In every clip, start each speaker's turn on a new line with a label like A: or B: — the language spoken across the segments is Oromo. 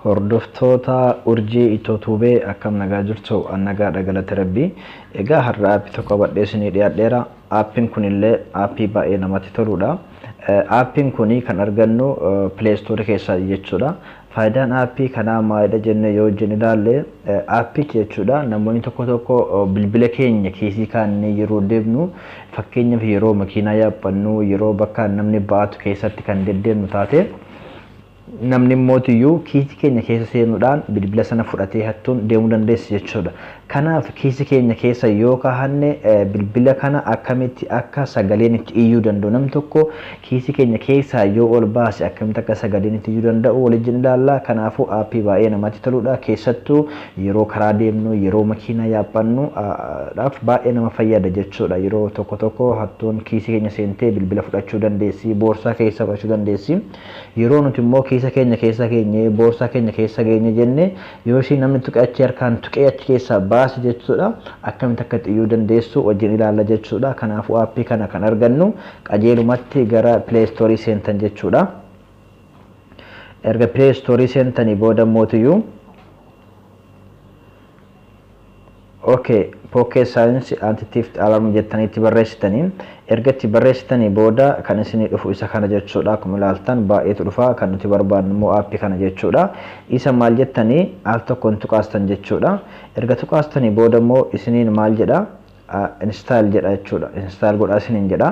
A: Hordoftoota Urjii Itoo Tuubee, akkam nagaa jirtu? An nagaadha, galata Rabbii. Egaa har'a aappii tokko qabadhee isinii dhiyaadheera. Aappiin kunillee aappii baay'ee namatti toludha. Aappiin kuni kan argannu Play Store keessaa jechuudha. Faayidaan aappii kanaa maalidha jennee yoo wajjin ilaalle, aappichi jechuudha, namoonni tokko tokko bilbila keenya kiisii kaannee yeroo deemnu, fakkeenyaaf yeroo makiinaa yaabbannu, yeroo bakka namni ba'atu keessatti kan deddeemnu taate, namni immootiyyuu kiisii keenya keessa seenuudhaan bilbila sana fudhatee hattuun deemuu dandeessi jechuudha. Kanaaf kiisii keenya keessa yoo kaahanne, bilbila kana akkamitti akka sagaleen itti iyyuu danda'u, namni tokko kiisii keenya keessaa yoo ol baase akkamitti akka sagaleen itti iyyuu danda'u waliin ilaalla. Kanaafuu aappii baay'ee namatti toludha. Keessattuu yeroo karaa deemnu, yeroo makiinaa yaabbannu dhaaf baay'ee nama fayyada jechuudha. Yeroo tokko tokko hattuun kiisii keenya seentee bilbila fudhachuu dandeessi, boorsaa keessa fudhachuu dandeessi. Yeroo nuti immoo kiisa keenya keessa keenye, boorsaa keenya keessa geenye jenne, yoo isheen namni tuqee achi harkaan tuqee achi keessaa baase jechuudha, akkamitti akka iyyuu dandeessu wajjin ilaalla jechuudha. Kanaafuu aappii kana kan argannu qajeelumatti gara Play Store seentan jechuudha. Erga Play Store seentanii booda mootiyyuu, okay, "Pocket Science Anti-Theft Alarm" jettanii itti barreessitanii, erga itti barreessitanii booda kan isinii dhufu isa kana jechuudha. Akkuma ilaaltan baay'eetu dhufa, kan nuti barbaadnu immoo aappii kana jechuudha. Isa maal jettanii al tokkoon tuqaastan jechuudha. Erga tuqaastanii booda immoo isiniin maal jedha? Install jedha jechuudha. Install godhaa isiniin jedha.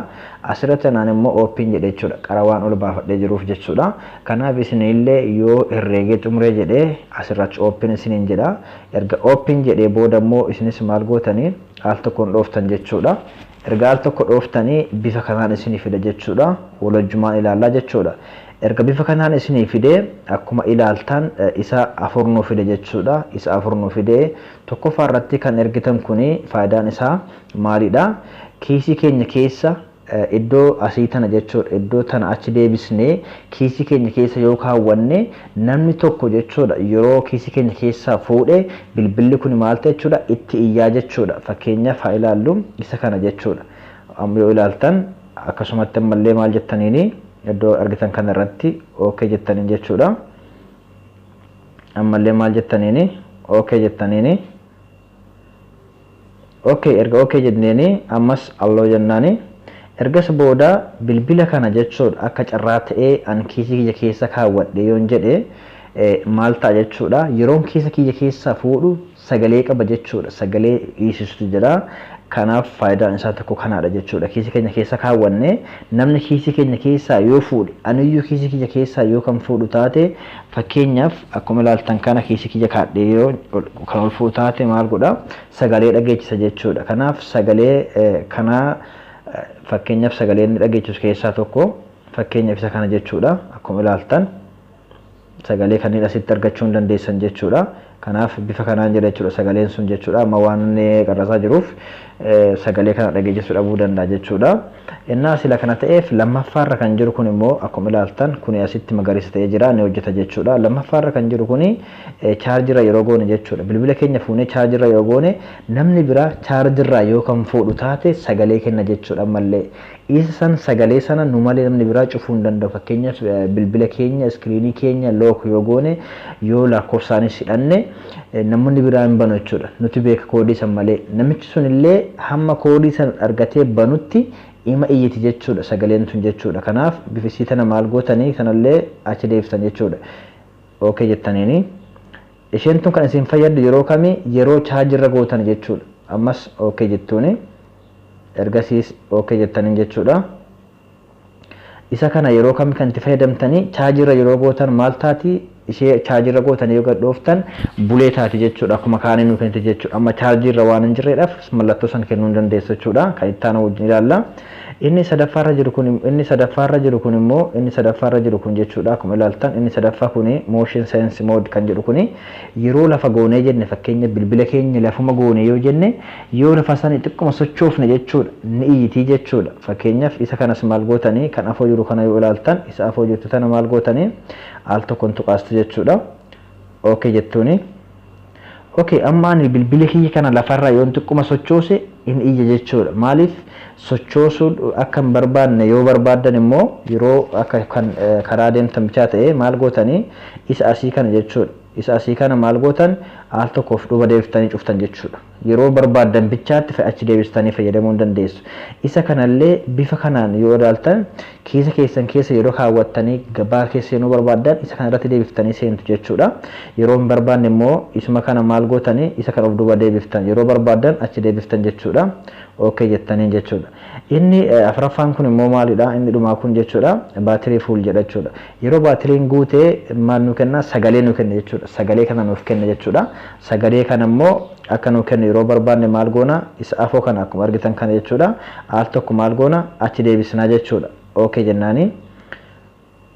A: Asirratti anaan immoo open jedhe jechuudha. Qara waan ol baafadhee jiruuf jechuudha. Kanaaf isinillee yoo herreegee xumuree jedhee asirratti open isiniin jedha. Erga open jedhee booda immoo isinis maal gootanii al tokkoon dhooftan jechuudha. Erga al tokko dhooftanii bifa kanaan isinii fida jechuudha. Walajjumaan ilaallaa jechuudha. Erga bifa kanaan isinii fidee, akkuma ilaaltan isa afur nuu fide jechuudha. Isa afur nuu fidee, tokkoffaa irratti kan ergitan kuni faayidaan isaa maalidha? Kiisii keenya keessa iddoo asii tana jechuudha. Iddoo tana achi deebisnee kiisii keenya keessa yoo kaawwanne, namni tokko jechuudha yeroo kiisii keenya keessaa fuudhe, bilbilli kun maal ta'e jechuudha? Itti iyyaa jechuudha. Fakkeenyaaf haa ilaallu isa kana jechuudha. Amma yoo ilaaltan akkasumatti ammallee maal jettaniini, iddoo argitan kana irratti okay jettaniin jechuudha. Ammallee maal jettaniini? Okay jettaniini. Okay, erga okay jenneeni ammas allow jennaani. Ergas booda bilbila kana jechuudha, akka carraa ta'ee an kiisii kiyya keessa kaawwadhe yoon jedhe maal ta'a jechuudha? Yeroon kiisa kiyya keessaa fuudhu sagalee qaba jechuudha. Sagalee dhiisistu jira. Kanaaf faayidaan isaa tokko kanaadha jechuudha. Kiisii keenya keessa kaawwanne, namni kiisii keenya keessaa yoo fuudhe, aniyyuu kiisii kiyya keessaa yoo kan fuudhu taate, fakkeenyaaf akkuma ilaaltan kana kiisii kiyya kaadhee yoo kan ol fuudhu taate, maal godha? Sagalee dhageechisa jechuudha. Kanaaf sagalee kanaa, fakkeenyaaf sagalee inni dhageechisu keessaa tokko fakkeenyaaf isa kana jechuudha. Akkuma ilaaltan sagalee kanneen asitti argachuu hin dandeessan jechuudha. Kanaaf bifa kanaan jira jechuudha sagaleen sun jechuudha. Amma waan inni qarrasaa jiruuf sagalee kana dhageessisuu dhabuu danda'a jechuudha. Innaa sila kana ta'eef, lammaffaarra kan jiru kun immoo akkuma ilaaltan kuni asitti magariisa ta'ee jira, ni hojjeta jechuudha. Lammaffaarra kan jiru kuni chaarjira yeroo goone jechuudha. Bilbila keenya fuunee chaarjira yoo goone, namni biraa chaarjirraa yoo kan fuudhu taate sagalee kenna jechuudha ammallee. Isa san sagalee sana nu malee namni biraa cufuu hin danda'u. Fakkeenyaaf bilbila keenya iskiriinii keenya lock yoo goone, yoo lakkoofsaanis hidhanne, namoonni biraa hin banu jechuudha. Nuti beeka koodii san malee. Namichi sun illee hamma koodii san argatee banutti ima iyyiti jechuudha sagaleen sun jechuudha. Kanaaf bifa isii tana maal gootanii sanallee achi deebiftan jechuudha. Okay jettaniini. Isheen tun kan isin fayyaddu yeroo kami? Yeroo chaarjirra gootan jechuudha. Ammas okay jettuuni. Ergasiis okay jettaniin jechuudha. Isa kana yeroo kam kan itti fayyadamtanii? Chaarjirra yeroo gootan maal taati? Ishee chaarjirra gootan yoo gad dhooftan bulee taati jechuudha. Akkuma kaanii nu kennite jechuudha. Amma chaarjirra waan hin jirreedhaaf mallattoo san kennuu hin dandeessu jechuudha. Kan itti aanu wajjin ilaalla. Inni sadaffaarra jiru kun immoo, inni sadaffaarra jiru kun jechuudha. Akkuma ilaaltan inni sadaffaa kun motion sense mode kan jedhu kun, yeroo lafa goonee jenne, fakkeenya bilbila keenya lafuma goone yoo jenne, yoo lafa sani xiqquma sochoofne jechuudha, ni iyyitii jechuudha. Fakkeenyaaf isa kanas maal gootanii, kan afoo jiru kana yoo ilaaltan, isa afoo jirtu tana maal gootanii al tokkoon tuqaastu jechuudha. Okay jettuuni. Okay, amma ani bilbila kiyya kana lafarraa yoon xiqquma sochoose in iyya jechuudha. Maaliif sochoosuu akka hin barbaanne yoo barbaaddan immoo, yeroo akka kan karaa deemtan bichaa ta'e maal gootanii isa asii kana jechuudha. Isa asii kana maal gootan al tokkoof duuba deebiftanii cuftan jechuudha. Yeroo barbaaddan bichaatti achi deebistanii fayyadamuu hin dandeessu. Isa kanallee bifa kanaan yoo ilaaltan kiisa keessan keessa yeroo kaawwattanii gabaa keessa seenuu barbaaddan isa kana irratti deebiftanii seentu jechuudha. Yeroo hin barbaanne immoo isuma kana maal gootanii isa kana of duuba deebiftan yeroo barbaaddan achi deebiftan jechuudha. Okay jettaniin jechuudha. Inni afuraffaan kun immoo maalidha? Inni dhumaa kun jechuudha. Baatirii full jedha jechuudha. Yeroo baatiriin guutee maal nu kenna? Sagalee nu kenna jechuudha. Sagalee kana nuuf kenna jechuudha. Sagalee kana immoo akka nu kennu yeroo barbaanne maal goona? Isa afoo kana akkuma argitan kana jechuudha. Al tokko maal goona? Achi deebisnaa jechuudha. Okay jennaani.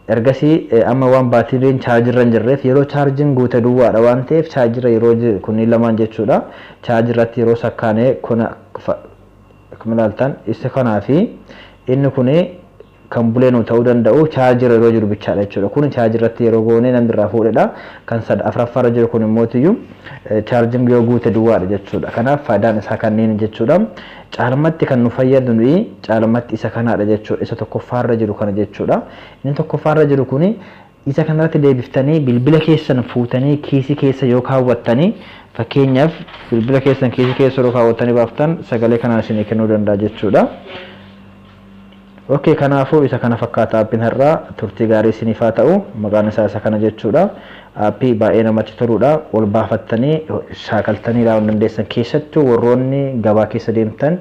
A: Ergasii amma waan baatiriin chaarjirra hin jirreef yeroo chaarjiin guute duwwaadha waan ta'eef chaarjirra yeroo kunniin lamaan jechuudha. Chaarjirratti yeroo sakkaanee kun akkuma ilaaltan isa kanaa fi inni kun kan bulee nu ta'uu danda'u chaarjirra yeroo jiru bichaadha jechuudha. Kun chaarjirratti yeroo goonee namni irraa fuudhedha. Kan afuraffaarra jiru kun immootiyyuu chaarjiin yoo guute duwwaadha jechuudha. Kanaaf faayidaan isaa kanneen jechuudha. Caalmatti kan nu fayyadu nuyi caalmatti isa kanaadha jechuudha. Isa tokkoffaarra jiru kana jechuudha. Inni tokkoffaarra jiru kuni isa kanarratti deebiftanii bilbila keessan fuutanii kiisii keessa yoo kaawwattanii fakkeenyaaf bilbila keessan kiisii keessa yeroo kaawwattanii baaftan sagalee kanaan isinii kennuu danda'a jechuudha. Okay, kanaafuu isa kana fakkaata aappiin har'aa turtii gaarii isiniif haa ta'u. Maqaan isaa isa kana jechuudha. Aappii baay'ee namatti toludha. Ol baafattanii shaakaltanii ilaaluu dandeessan keessattuu warroonni gabaa keessa deemtan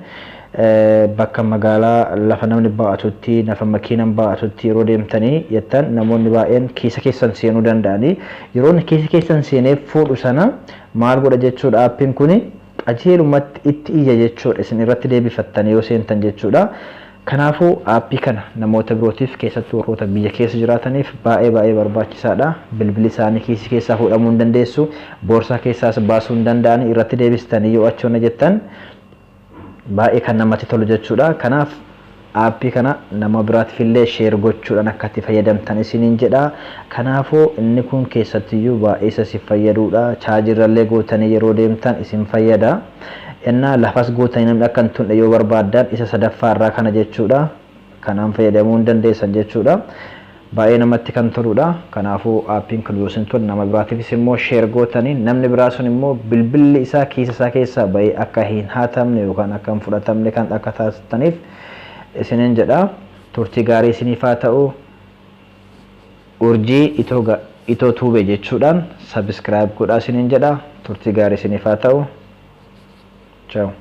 A: bakka magaalaa lafa namni baa'atutti lafa makiinaan baa'atutti yeroo deemtanii jettan namoonni baay'een kiisa keessan seenuu danda'anii yeroo inni kiisa keessan seenee fuudhu sana maal godha jechuudha aappiin kuni qajeelumatti itti iyya jechuudha isin irratti deebifattanii yoo seentan jechuudha. Kanaafuu aappii kana namoota birootiif keessattuu warroota biyya keessa jiraataniif baay'ee baay'ee barbaachisaadha. Bilbilli isaanii kiisii keessaa fuudhamuu hin dandeessu. Boorsaa keessaas baasuu hin danda'ani irratti deebistanii yoo achi jettan baay'ee kan namatti tolu jechuudha. Kanaaf aappii kana nama biraatiif illee share gochuudhaan akka itti fayyadamtan isiniin jedha. Kanaafuu inni kun keessattiyyuu baay'ee isa si fayyadudha. Chaarjirrallee gootanii yeroo deemtan isin fayyada. Innaa lafas gootanii namni akka hin tunne yoo barbaaddan isa sadaffaarraa kana jechuudha. Kanaan fayyadamuu hin dandeessan jechuudha. Baay'ee namatti kan toludha. Kanaafuu aappiin kun yoo isin tole nama biraatiifis immoo share gootanii namni biraa sun immoo bilbilli isaa kiisa isaa keessaa bahee akka hin hatamne yookaan akka hin fudhatamne kan akka taasistaniif isiniin jedha. Turtii gaarii isiniif haa ta'u. Urjii itoo tuube jechuudhaan subscribe godhaa isiniin jedha. Turtii gaarii isiniif haa ta'u. Ciao.